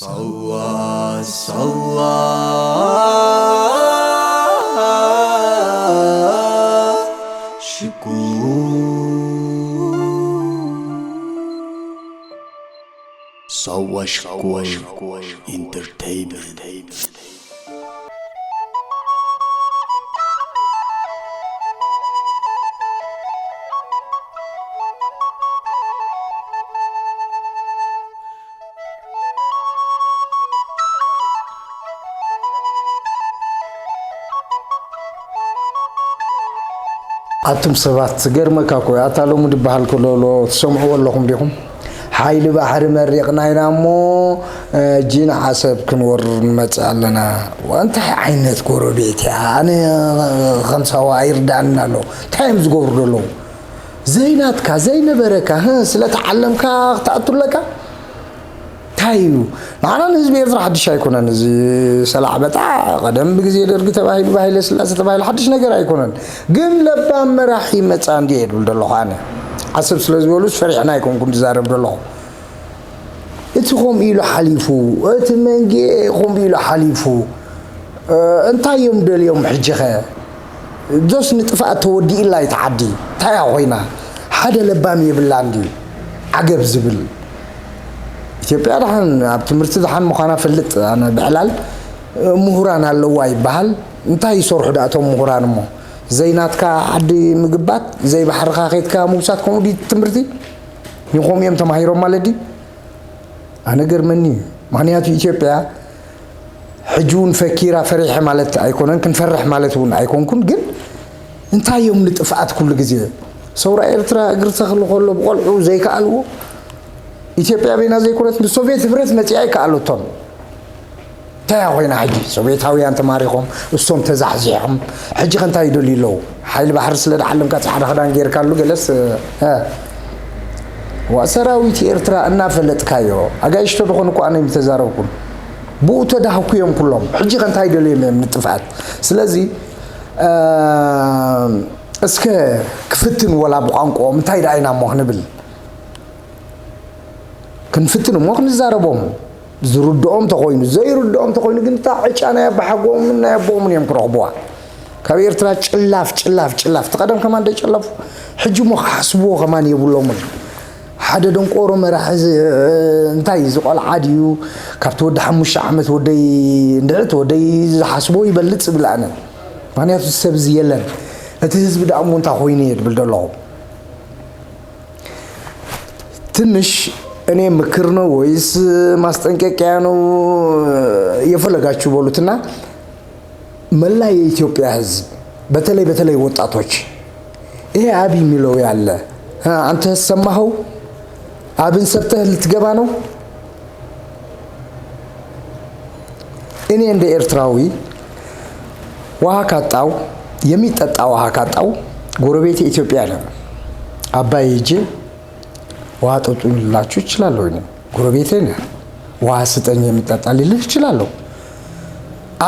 ሳዋ ሳዋ ሽኩ ሳዋ ሽኮር ኢንተርቴይንመንት። ኣቱም ሰባት፣ ዝገርመካ እኮ ኣታ ሎሚ ድበሃል ከሎ ትሰምዕዎ ኣለኹም ዲኹም? ሓይሊ ባሕሪ መሪቕና ኢና እሞ ጂን ዓሰብ ክንወርር ንመፅእ ኣለና። እንታይ ዓይነት ጎረቤት እያ? ኣነ ከም ሳዋ ኣይርዳእንን ኣሎ። እንታይ እዮም ዝገብሩ ዘለዉ? ዘይናትካ ዘይነበረካ ስለተዓለምካ ክትኣቱ ኣለካ? እንታይ እዩ ንዓና ንህዝቢ ኤርትራ ሓድሽ ኣይኮነን እዚ ሰላዕ በጣ። ቀደም ብግዜ ደርጊ ተባሂሉ፣ ብሃይለ ስላሴ ተባሂሉ፣ ሓድሽ ነገር ኣይኮነን። ግን ለባም መራሒ መፃ እንዲ እየ ድብል ዘለኹ። ኣነ ዓሰብ ስለ ዝበሉስ ፈሪሕና ኣይኮንኩን ዝዛረብ ዘለኹ። እቲ ከምኡ ኢሉ ሓሊፉ፣ እቲ መንጌ ከምኡ ኢሉ ሓሊፉ፣ እንታይ እዮም ደልዮም ሕጂ ኸ? ዞስ ንጥፋኣት ተወዲእላ ይትዓዲ እንታይ እያ ኮይና? ሓደ ለባም የብላ እንድዩ ዓገብ ዝብል። ኢትዮጵያ ድሓን ኣብ ትምህርቲ ድሓን ምዃና ፈልጥ ኣነ። ብዕላል ምሁራን ኣለዋ ይበሃል። እንታይ ይሰርሑ ዳ እቶም ምሁራን? እሞ ዘይናትካ ዓዲ ምግባት፣ ዘይባሕርካ ከይድካ ምውሳድ፣ ከምኡ ድዩ ትምህርቲ? ንከምኡ እዮም ተማሂሮም ማለት ድዩ? ኣነ ገርመኒ እዩ። ምክንያቱ ኢትዮጵያ ሕጂ እውን ፈኪራ ፈሪሐ ማለት ኣይኮነን፣ ክንፈርሕ ማለት እውን ኣይኮንኩን። ግን እንታይ እዮም ንጥፍኣት ኩሉ ግዜ? ሰውራ ኤርትራ እግሪ ተኽሊ ከሎ ብቆልዑ ዘይከኣልዎ፣ ኢትዮጵያ በይና ዘይኮነት ንሶቪየት ህብረት መፂኣ ይከኣለቶም። እንታይ እያ ኮይና ሕጂ? ሶቪየታውያን ተማሪኾም፣ እሶም ተዛሕዚሖም፣ ሕጂ ከ እንታይ ይደልዩ ኣለዉ? ሓይሊ ባሕሪ ስለ ድዓለምካ ፃዕዳ ክዳን ጌርካሉ ገለስ ዋ ሰራዊት ኤርትራ እናፈለጥካዮ ኣጋይሽቶ ድኾኑ እኳ ኣነ ተዛረብኩን ብኡ ተዳህኩ እዮም ኩሎም። ሕጂ ከ እንታይ ደልዮም እዮም ንጥፍኣት? ስለዚ እስከ ክፍትን ወላ ብቋንቋኦም። እንታይ ዳ ኢና እሞ ክንብል? ክንፍትን እሞ ክንዛረቦም፣ ዝርድኦም ተኮይኑ። ዘይርድኦም ተኮይኑ ግን እታ ዕጫ ናይ ኣባሓጎምን ናይ ኣቦኦምን እዮም ክረኽብዋ ካብ ኤርትራ። ጭላፍ ጭላፍ ጭላፍ ትቀደም ከማን ደይጨለፉ ሕጂ ሞ ክሓስብዎ ከማን የብሎምን። ሓደ ደንቆሮ መራሒ እንታይ እዚ ቆልዓ ድዩ? ካብቲ ወዲ 5 ዓመት ወደይ እንድዕት ወደይ ዝሓስቦ ይበልፅ ይብል ኣነ። ምክንያቱ ሰብ እዚ የለን። እቲ ህዝቢ ዳ እሞ እንታይ ኮይኑ እየ ድብል ዘለኹ። ትንሽ እኔ ምክር ነው ወይስ ማስጠንቀቂያ ነው የፈለጋችሁ በሉትና፣ መላ የኢትዮጵያ ሕዝብ በተለይ በተለይ ወጣቶች፣ ይሄ አብይ የሚለው ያለ አንተ ሰማኸው? አብን ሰብተህ ልትገባ ነው? እኔ እንደ ኤርትራዊ ውሃ ካጣው፣ የሚጠጣ ውሃ ካጣው፣ ጎረቤቴ ኢትዮጵያ ነው። አባይ ሄጄ ውሃ ጠጡኝ ልላችሁ እችላለሁ። እኔ ጎረቤቴ ነህ፣ ውሃ ስጠኝ የሚጠጣ ልልህ እችላለሁ።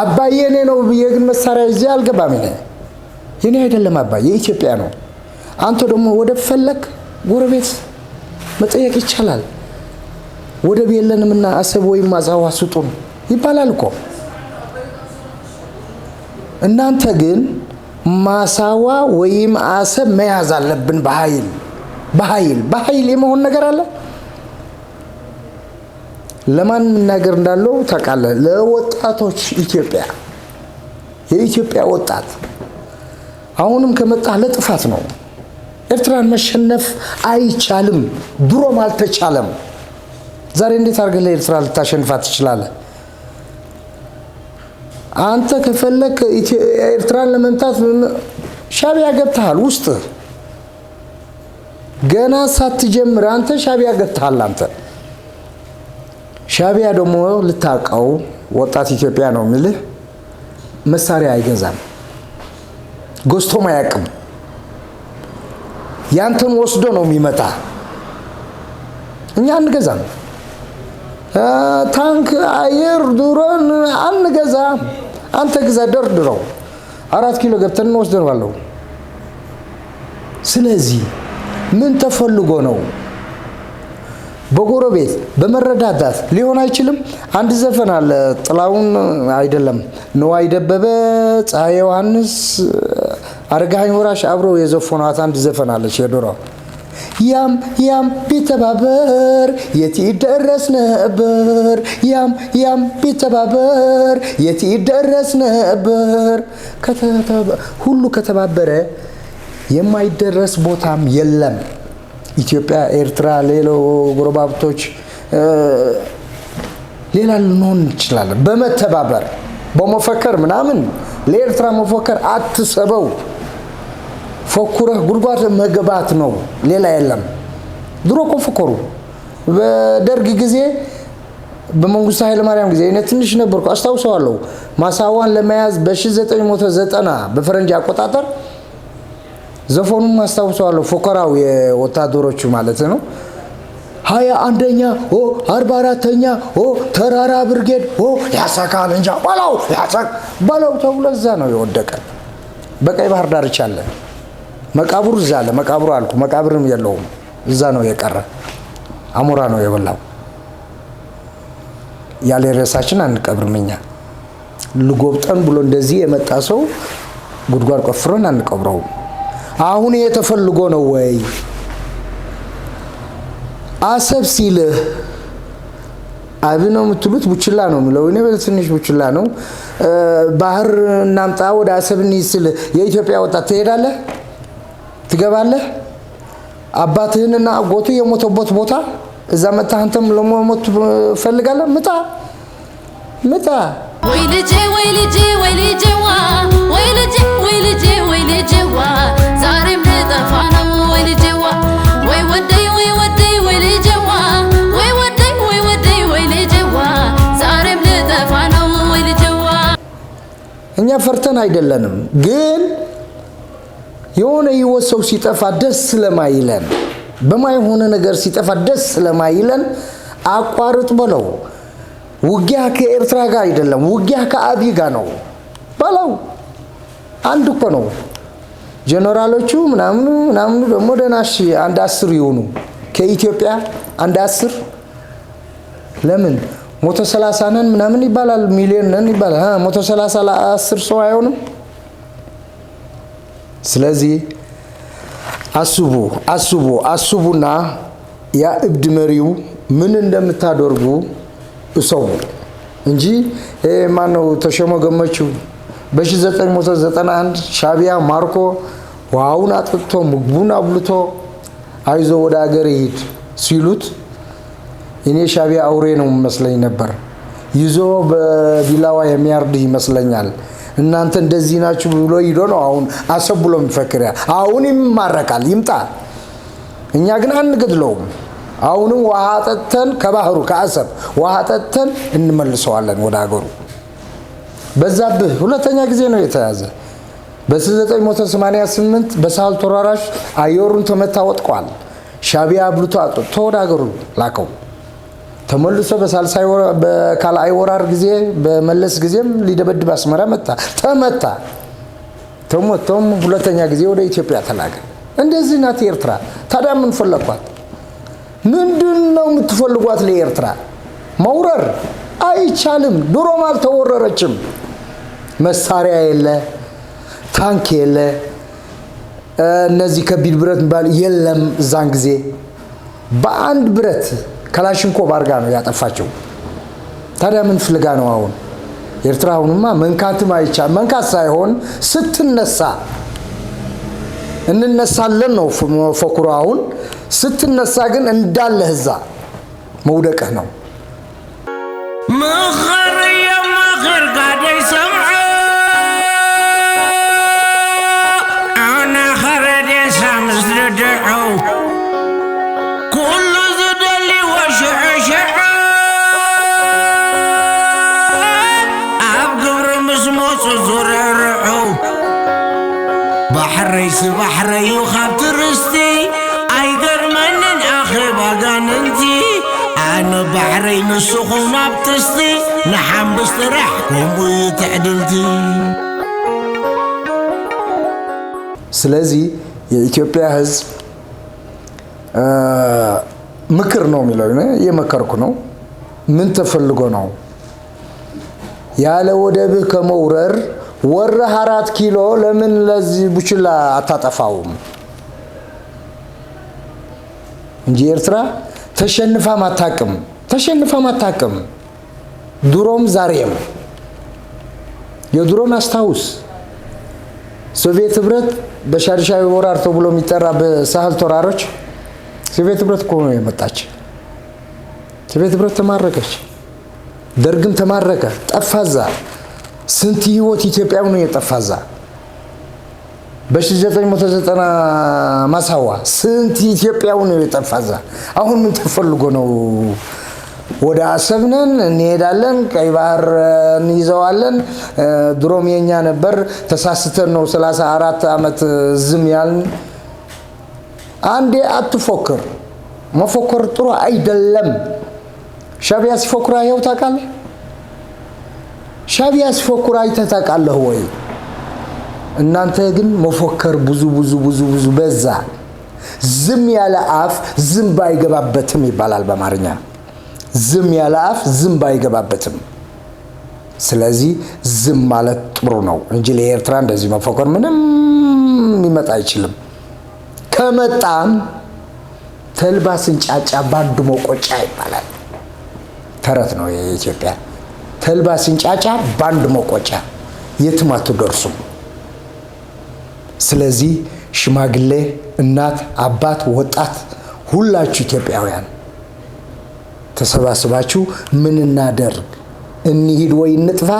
አባይ የኔ ነው ብዬ ግን መሳሪያ ይዤ አልገባም። እኔ የኔ አይደለም፣ አባይ የኢትዮጵያ ነው። አንተ ደግሞ ወደብ ፈለግ ጎረቤት መጠየቅ ይቻላል። ወደብ የለንምና አሰብ ወይም ማጽዋ ስጡን ይባላል እኮ። እናንተ ግን ማሳዋ ወይም አሰብ መያዝ አለብን በኃይል በኃይል በኃይል የመሆን ነገር አለ። ለማን መናገር እንዳለው ታውቃለህ? ለወጣቶች ኢትዮጵያ፣ የኢትዮጵያ ወጣት አሁንም ከመጣህ ለጥፋት ነው። ኤርትራን መሸነፍ አይቻልም፣ ድሮም አልተቻለም። ዛሬ እንዴት አድርገህ ለኤርትራ ልታሸንፋት ትችላለህ? አንተ ከፈለክ ኤርትራን ለመምታት ሻቢያ ገብተሃል ውስጥ። ገና ሳትጀምር አንተ ሻቢያ ገብተሃል። አንተ ሻቢያ ደግሞ ልታውቀው ወጣት ኢትዮጵያ ነው የሚልህ፣ መሳሪያ አይገዛም፣ ገዝቶም አያውቅም። ያንተን ወስዶ ነው የሚመጣ። እኛ አንገዛም። ታንክ፣ አየር፣ ድሮን አንገዛም። አንተ ግዛ፣ ደርድረው። 4 ኪሎ ገብተን እንወስደዋለሁ። ስለዚህ ምን ተፈልጎ ነው? በጎረቤት በመረዳዳት ሊሆን አይችልም። አንድ ዘፈን አለ፣ ጥላውን አይደለም ንዋይ ደበበ፣ ፀሐይ ዮሐንስ፣ አረጋኸኝ ወራሽ አብረው የዘፈኗት አንድ ዘፈን አለች የድሮ። ያም ያም ቢተባበር የት ይደረስ ነበር፣ ያም ያም ቢተባበር የት ይደረስ ነበር። ሁሉ ከተባበረ የማይደረስ ቦታም የለም። ኢትዮጵያ፣ ኤርትራ፣ ሌሎ ጎረባብቶች ሌላ ልንሆን እንችላለን። በመተባበር በመፈከር ምናምን ለኤርትራ መፎከር አትሰበው። ፎኩረህ ጉድጓድ መግባት ነው፣ ሌላ የለም። ድሮ እኮ ፎከሩ በደርግ ጊዜ፣ በመንግስቱ ኃይለማርያም ጊዜ እኔ ትንሽ ነበርኩ አስታውሰዋለሁ። ማሳዋን ለመያዝ በ1990 በፈረንጅ አቆጣጠር ዘፈኑም አስታውሰዋለሁ። ፎከራው የወታደሮቹ ማለት ነው። 21ኛ ኦ 44ኛ ኦ ተራራ ብርጌድ ኦ ያሳካል እንጃ በለው ያሳክ በለው ተብሎ እዛ ነው የወደቀ። በቀይ ባህር ዳርቻ አለ መቃብሩ፣ እዛ አለ መቃብሩ አልኩ፣ መቃብርም የለውም፣ እዛ ነው የቀረ። አሞራ ነው የበላው። ያለ ሬሳችን አንቀብርም እኛ። ልጎብጠን ብሎ እንደዚህ የመጣ ሰው ጉድጓድ ቆፍረን አንቀብረውም። አሁን የተፈልጎ ነው ወይ? አሰብ ሲልህ አብ ነው የምትሉት፣ ቡችላ ነው የምለው እኔ፣ በትንሽ ቡችላ ነው። ባህር እናምጣ ወደ አሰብ እንሂድ ስልህ የኢትዮጵያ ወጣት ትሄዳለህ? ትገባለህ? አባትህንና አጎቱ የሞተበት ቦታ እዛ መጣህ፣ አንተም ለመሞት ፈልጋለህ? ምጣ ምጣ። ወይ ልጄ ወይ ልጄ ወይ ልጄዋ፣ ወይ ልጄ ወይ ልጄ ወይ ልጄዋ፣ ዛሬም ልጠፋ ነው ወይ ልጄዋ፣ ወይ ወደይ ወይ ወደይ ወይ ልጄዋ፣ ወይ ወደይ ወይ ወደይ ወይ ልጄዋ፣ ዛሬም ልጠፋ ነው ወይ ልጄዋ። እኛ ፈርተን አይደለንም፣ ግን የሆነ ህይወት ሰው ሲጠፋ ደስ ስለማይለን፣ በማይሆነ ነገር ሲጠፋ ደስ ስለማይለን አቋርጥ በለው። ውጊያ ከኤርትራ ጋር አይደለም፣ ውጊያ ከአብይ ጋር ነው በለው። አንድ እኮ ነው። ጀነራሎቹ ምናምኑ ምናምኑ ደግሞ ደህና እሺ፣ አንድ 10 ይሆኑ ከኢትዮጵያ አንድ 10። ለምን 130 ነን ምናምን ይባላል፣ ሚሊዮን ነን ይባላል። 130 ለ10 ሰው አይሆንም። ስለዚህ አስቡ አስቡ አስቡና ያ እብድ መሪው ምን እንደምታደርጉ እሰቡ እንጂ ይሄ ማነው ተሾመ ገመቹ በ1991 ሻቢያ ማርኮ ውሃውን አጥጥቶ ምግቡን አብልቶ አይዞ ወደ ሀገር ይሂድ ሲሉት እኔ ሻቢያ አውሬ ነው መስለኝ ነበር። ይዞ በቢላዋ የሚያርድ ይመስለኛል። እናንተ እንደዚህ ናችሁ ብሎ ሂዶ ነው አሁን አሰብ ብሎ የሚፈክር። አሁን ይማረካል፣ ይምጣ። እኛ ግን አንገድለውም። አሁንም ውሃ ጠጥተን ከባህሩ ከአሰብ ውሃ ጠጥተን እንመልሰዋለን ወደ ሀገሩ። በዛብህ ሁለተኛ ጊዜ ነው የተያዘ። በ1988 በሳህል ተራራሽ አየሩን ተመታ ወጥቋል። ሻቢያ አብልቶ አጥጥቶ ወደ ሀገሩ ላከው። ተመልሶ በሳልሳይ በካልአይ ወራር ጊዜ በመለስ ጊዜም ሊደበድብ አስመራ መጣ፣ ተመታ። ተመቶም ሁለተኛ ጊዜ ወደ ኢትዮጵያ ተላከ። እንደዚህ ናት ኤርትራ። ታዲያ ምን ፈለኳት? ምንድን ነው የምትፈልጓት ለኤርትራ? መውረር አይቻልም። ድሮም አልተወረረችም። መሳሪያ የለ፣ ታንክ የለ፣ እነዚህ ከቢድ ብረት የሚባል የለም። እዛን ጊዜ በአንድ ብረት ከላሽንኮቭ አድርጋ ነው ያጠፋቸው። ታዲያ ምን ፍልጋ ነው አሁን ኤርትራ? አሁንማ መንካትም አይቻል። መንካት ሳይሆን ስትነሳ እንነሳለን ነው ፎክሮ። አሁን ስትነሳ ግን እንዳለህ እዛ መውደቅህ ነው። ምኽር የምኽር ጋደይ ሰምዐ ኣነ ኸረዴሳ ምስ ድድዑ ኩሉ ዝደልይዎ ሽዑ ሽዑ ኣብ ግብሪ ምስ መፁ ዝርዕርዑ ባሕረይሲ ባሕረዩ ካብቲ ርስቲ ኣይገርመንን ኣኼባ ጋንንቲ ኣነ ባሕረይ ንስኹም ናብ ጥስቲ ንሓምብስ ጥራሕ ከምኡ እዩ ትዕድልቲ። ስለዚህ የኢትዮጵያ ሕዝብ ምክር ነው የሚለው እየመከርኩ ነው። ምን ተፈልጎ ነው ያለ ወደብህ ከመውረር ወረህ 4 ኪሎ ለምን ለዚህ ቡችላ አታጠፋውም? እንጂ ኤርትራ ተሸንፋም አታውቅም፣ ተሸንፋም አታውቅም። ድሮም ዛሬም የድሮን አስታውስ። ሶቪየት ህብረት በሻድሻዊ ወራር ተብሎ የሚጠራ በሳህል ተራሮች ሶቪየት ህብረት እኮ ነው የመጣች። ሶቪየት ህብረት ተማረከች፣ ደርግም ተማረከ፣ ጠፋዛ። ስንት ህይወት ኢትዮጵያዊ ነው የጠፋዛ። በ1990 ማሳዋ ስንት ኢትዮጵያዊ ነው የጠፋዛ። አሁን ምን ተፈልጎ ነው? ወደ አሰብ ነን እንሄዳለን፣ ቀይ ባህር እንይዘዋለን። ድሮም የኛ ነበር፣ ተሳስተን ነው 34 ዓመት ዝም ያልን። አንዴ አትፎክር፣ መፎከር ጥሩ አይደለም። ሻዕቢያ ሲፎክር አይኸው ታውቃለህ? ሻዕቢያ ሲፎክር አይተህ ታውቃለህ ወይ? እናንተ ግን መፎከር ብዙ ብዙ ብዙ ብዙ በዛ። ዝም ያለ አፍ ዝንብ አይገባበትም ይባላል በአማርኛ። ዝም ያለ አፍ ዝንብ አይገባበትም። ስለዚህ ዝም ማለት ጥሩ ነው እንጂ ለኤርትራ እንደዚህ መፎከር ምንም ሊመጣ አይችልም። ከመጣም ተልባ ስንጫጫ ባንድ መቆጫ ይባላል። ተረት ነው የኢትዮጵያ። ተልባ ስንጫጫ ባንድ መቆጫ፣ የትም አትደርሱም። ስለዚህ ሽማግሌ፣ እናት፣ አባት፣ ወጣት ሁላችሁ ኢትዮጵያውያን ተሰባስባችሁ ምን እናደርግ? እንሂድ ወይ እንጥፋ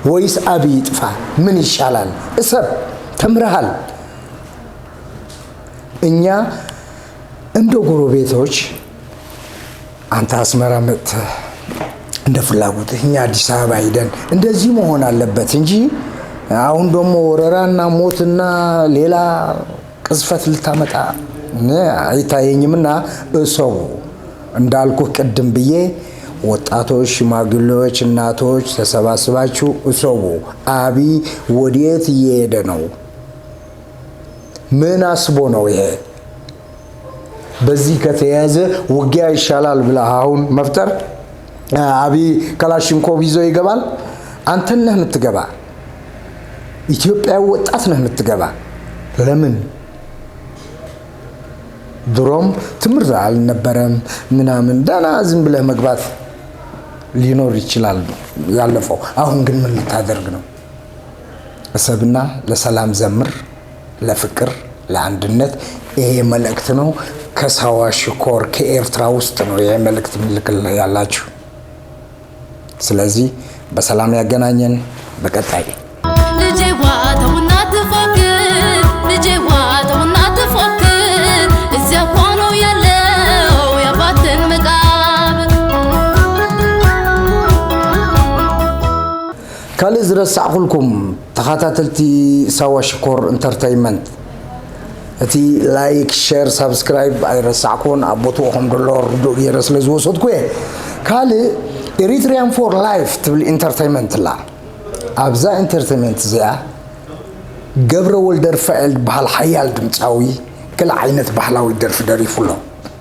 ወይስ አብይ ይጥፋ? ምን ይሻላል? እሰብ ተምረሃል። እኛ እንደ ጎረቤቶች አንተ አስመራ መጥተህ እንደ ፍላጎትህ እኛ አዲስ አበባ ሂደን እንደዚህ መሆን አለበት እንጂ አሁን ደግሞ ወረራና ሞትና ሌላ ቅዝፈት ልታመጣ አይታየኝምና እሰቡ። እንዳልኩህ ቅድም ብዬ ወጣቶች፣ ሽማግሌዎች፣ እናቶች ተሰባስባችሁ እሰቡ። አብይ ወዴት እየሄደ ነው? ምን አስቦ ነው ይሄ? በዚህ ከተያዘ ውጊያ ይሻላል ብለህ አሁን መፍጠር አብይ ክላሽንኮቭ ይዞ ይገባል። አንተ ነህ የምትገባ፣ ኢትዮጵያዊ ወጣት ነህ የምትገባ። ለምን? ድሮም ትምህርት አልነበረም ምናምን ደህና ዝም ብለህ መግባት ሊኖር ይችላል ያለፈው። አሁን ግን ምን ልታደርግ ነው? እሰብና ለሰላም ዘምር፣ ለፍቅር፣ ለአንድነት። ይሄ መልእክት ነው ከሳዋ ሽኮር ከኤርትራ ውስጥ ነው ይሄ መልእክት ምልክል ያላችሁ። ስለዚህ በሰላም ያገናኘን። በቀጣይ ልጄዋ ተውና ትፎክር፣ ልጄዋ ተውና ትፎክር፣ እዚያ እኮ ነው ያለው የአባትን መቃብር። ካልእ ዝረሳዕኩልኩም ተኸታተልቲ ሳዋ ሽኮር Entertainment እቲ like፣ share፣ subscribe ኣይረሳዕኩን። ኣብ ቦትኡ ከም ደሎ ርዱእ ገይረ ስለ ዝወሰድኩ እየ። ካልእ Eritrean for Life ትብል entertainment ላ ኣብዛ entertainment እዚኣ ገብረ ወልደ ርፋኤል ዝበሃል ሓያል ድምፃዊ ገለ ዓይነት ባህላዊ ደርፊ ደሪፉ ኣሎ።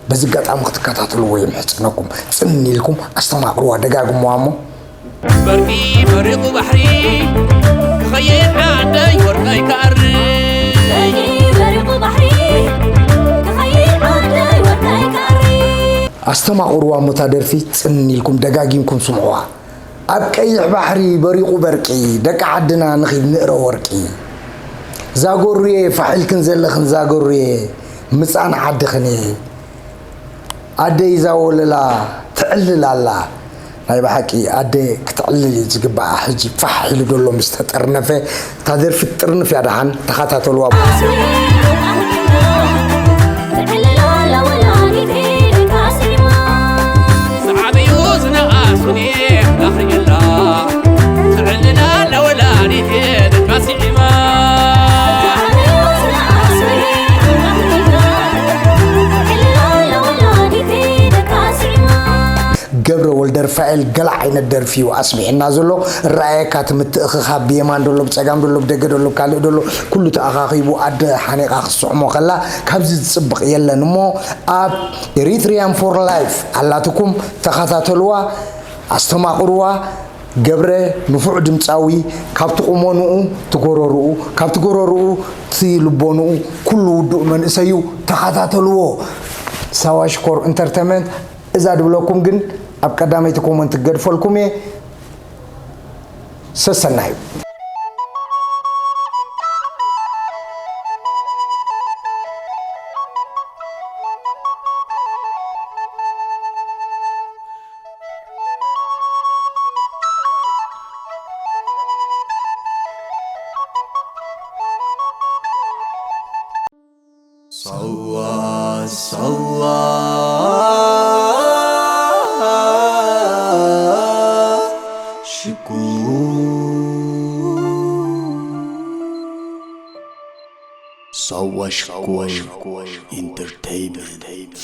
በዚ ኣጋጣሚ ክትከታተልዎ የምሕፅነኩም። ፅን ኢልኩም ኣስተማቕርዋ፣ ደጋግምዋ እሞ በርቂ በሪቁ ባሕሪ ክኸይድ ዓደይ ወርቀይ ክኣሪ በሪቁ ባሕሪ ክኸይድ ዓደይ ወርቀይ ክኣሪ። ኣስተማቕርዋ ሞታ ደርፊ ፅን ኢልኩም ደጋጊምኩም ስምዕዋ። ኣብ ቀይሕ ባሕሪ በሪቁ በርቂ ደቂ ዓድና ንኺድ ንእረ ወርቂ ዛጎርየ ፋሒልክን ዘለኽን ዛጎርየ ምፃን ዓድኽን ኣደይ ዛወለላ ትዕልል ኣላ። ናይ ብሓቂ ኣደ ክትዕልል እዩ ዝግባኣ። ሕጂ ፋሕ ኢሉ ደሎ ምስ ተጠርነፈ እታ ደርፊ ጥርንፍ እያ። ድሓን ተኸታተልዋ። ዝዓበዩ ዝነኣሱኒ ኣኽርየላ ትዕልላ ለወላዲት ደቃሲዒማ። ገብረ ወልደ ርፋኤል። እስራኤል ገለ ዓይነት ደርፊ እዩ ኣስሚዕና ዘሎ። ረኣየካ እቲ ምትእኽኻብ ብየማን ደሎ ብጸጋም ደሎ ብደገ ደሎ ካልእ ደሎ ኩሉ ተኣኻኺቡ ኣደ ሓኒቓ ክስዕሞ ከላ ካብዚ ዝጽብቕ የለን እሞ ኣብ Eritrean for Life ኣላትኩም ተኸታተልዋ ኣስተማቕርዋ። ገብረ ንፉዕ ድምፃዊ፣ ካብቲ ቁመንኡ ትጎረርኡ፣ ካብቲ ጎረርኡ እቲ ልቦንኡ ኩሉ ውዱእ መንእሰይ እዩ። ተኸታተልዎ ሳዋ ሽኮር Entertainment። እዛ ድብለኩም ግን ኣብ ቀዳመይቲ comment ገድፈልኩም እየ። ሰሰናዩ። ሳዋ ሳዋ ሽኩር ሳዋ ሽኮር Entertainment።